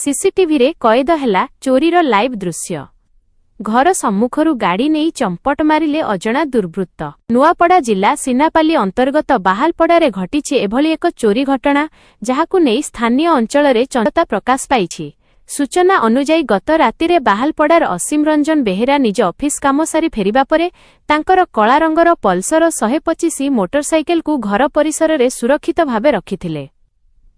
ସିସିଟିଭିରେ କଏଦ ହେଲା ଚୋରିର ଲାଇଭ୍ ଦୃଶ୍ୟ। ଘର ସମ୍ମୁଖରୁ ଗାଡ଼ି ନେଇ ଚମ୍ପଟ ମାରିଲେ ଅଜଣା ଦୁର୍ବୃତ୍ତ। ନୂଆପଡ଼ା ଜିଲ୍ଲା ସିନାପାଲି ଅନ୍ତର୍ଗତ ବାହାଲପଡ଼ାରେ ଘଟିଛି ଏଭଳି ଏକ ଚୋରି ଘଟଣା, ଯାହାକୁ ନେଇ ସ୍ଥାନୀୟ ଅଞ୍ଚଳରେ ଚଞ୍ଚଳତା ପ୍ରକାଶ ପାଇଛି। ସୂଚନା ଅନୁଯାୟୀ, ଗତ ରାତିରେ ବାହାଲପଡ଼ାର ଅସୀମ ରଞ୍ଜନ ବେହେରା ନିଜ ଅଫିସ କାମ ସାରି ଫେରିବା ପରେ ତାଙ୍କର କଳା ରଙ୍ଗର ପଲସର 125 ମୋଟରସାଇକେଲକୁ ଘର ପରିସରରେ ସୁରକ୍ଷିତ ଭାବେ ରଖିଥିଲେ।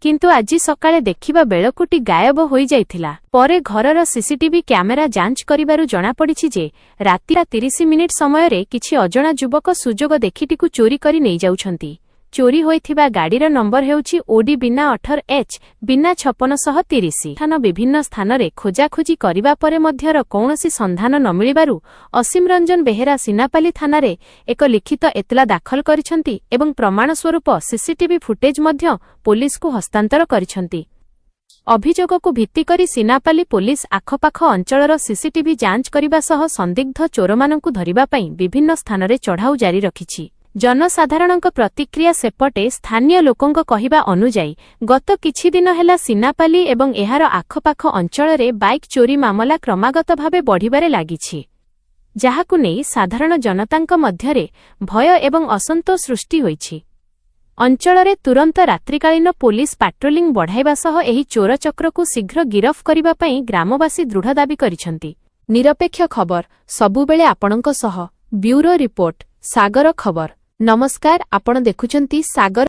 କିନ୍ତୁ ଆଜି ସକାଳେ ଦେଖିବା ବେଳକୁ ଟି ଗାୟବ ହୋଇଯାଇଥିଲା। ପରେ ଘରର ସିସିଟିଭି କ୍ୟାମେରା ଯାଞ୍ଚ କରିବାରୁ ଜଣାପଡ଼ିଛି ଯେ ରାତି 30 ମିନିଟ୍ ସମୟରେ କିଛି ଅଜଣା ଯୁବକ ସୁଯୋଗ ଦେଖି ଟିକୁ ଚୋରି କରି ନେଇଯାଉଛନ୍ତି। ଚୋରି ହୋଇଥିବା ଗାଡ଼ିର ନମ୍ବର ହେଉଛି ଓଡି 0 18 ଏଚ୍ 0 5630। ସ୍ଥାନ ବିଭିନ୍ନ ସ୍ଥାନରେ ଖୋଜାଖୋଜି କରିବା ପରେ ମଧ୍ୟର କୌଣସି ସନ୍ଧାନ ନ ମିଳିବାରୁ ଅସୀମ ରଞ୍ଜନ ବେହେରା ସିନାପାଲି ଥାନାରେ ଏକ ଲିଖିତ ଏତଲା ଦାଖଲ କରିଛନ୍ତି ଏବଂ ପ୍ରମାଣ ସ୍ୱରୂପ ସିସିଟିଭି ଫୁଟେଜ୍ ମଧ୍ୟ ପୋଲିସକୁ ହସ୍ତାନ୍ତର କରିଛନ୍ତି। ଅଭିଯୋଗକୁ ଭିତ୍ତିକରି ସିନାପାଲି ପୋଲିସ ଆଖପାଖ ଅଞ୍ଚଳର ସିସିଟିଭି ଯାଞ୍ଚ କରିବା ସହ ସନ୍ଦିଗ୍ଧ ଚୋରମାନଙ୍କୁ ଧରିବା ପାଇଁ ବିଭିନ୍ନ ସ୍ଥାନରେ ଚଢ଼ାଉ ଜାରି ରଖିଛି। ଜନସାଧାରଣଙ୍କ ପ୍ରତିକ୍ରିୟା। ସେପଟେ ସ୍ଥାନୀୟ ଲୋକଙ୍କ କହିବା ଅନୁଯାୟୀ, ଗତ କିଛି ଦିନ ହେଲା ସିନାପାଲି ଏବଂ ଏହାର ଆଖପାଖ ଅଞ୍ଚଳରେ ବାଇକ୍ ଚୋରି ମାମଲା କ୍ରମାଗତ ଭାବେ ବଢ଼ିବାରେ ଲାଗିଛି, ଯାହାକୁ ନେଇ ସାଧାରଣ ଜନତାଙ୍କ ମଧ୍ୟରେ ଭୟ ଏବଂ ଅସନ୍ତୋଷ ସୃଷ୍ଟି ହୋଇଛି। ଅଞ୍ଚଳରେ ତୁରନ୍ତ ରାତ୍ରିକାଳୀନ ପୋଲିସ ପାଟ୍ରୋଲିଂ ବଢ଼ାଇବା ସହ ଏହି ଚୋର ଚକ୍ରକୁ ଶୀଘ୍ର ଗିରଫ କରିବା ପାଇଁ ଗ୍ରାମବାସୀ ଦୃଢ଼ ଦାବି କରିଛନ୍ତି। ନିରପେକ୍ଷ ଖବର, ସବୁବେଳେ ଆପଣଙ୍କ ସହ। ବ୍ୟୁରୋ ରିପୋର୍ଟ, ସାଗର ଖବର। ନମସ୍କାର, ଆପଣ ଦେଖୁଛନ୍ତି ସାଗର